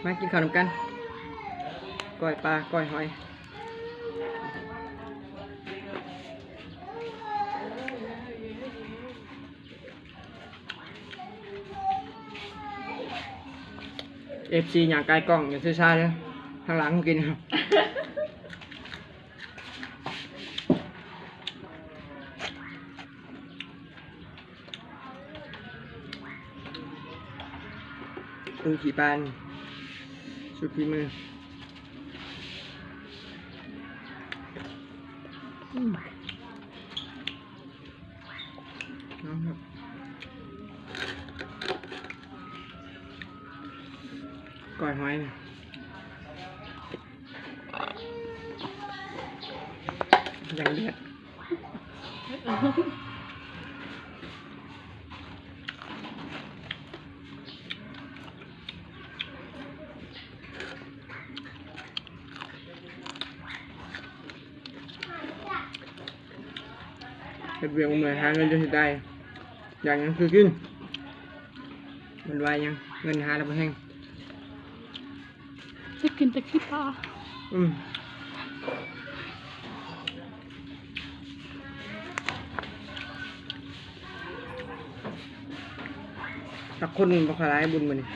ມາກິນເຂົ້ານຳກັນ ກ້ອຍປາ ກ້ອຍຫອຍ. ເອັຟຊີ ຍ່າງກາຍກ້ອງ ຢ່າຊື່ຊ້າເດີ ທາງຫຼັງກິນ. ປຶ້ງຂີ້ປານ ສຸດຝີມື. ອືມ ອ້າວ ກ້ອຍຫອຍ ຢ່າງເດືອດ. ເຮັດວຽກເມື່ອຍ ຫາເງິນຈົນຊິຕາຍ ຢາກຫຍັງຊື້ກິນ ມັນວ່າຫຍັງ ເງິນຫາແລ້ວບໍ່ແຮງ. ຈະກິນແຕ່ຂີ້ປາ. ອືມ ຈັກຄົນບໍ່ຄ່ອຍຫຼາຍບຸນມື້ນີ້.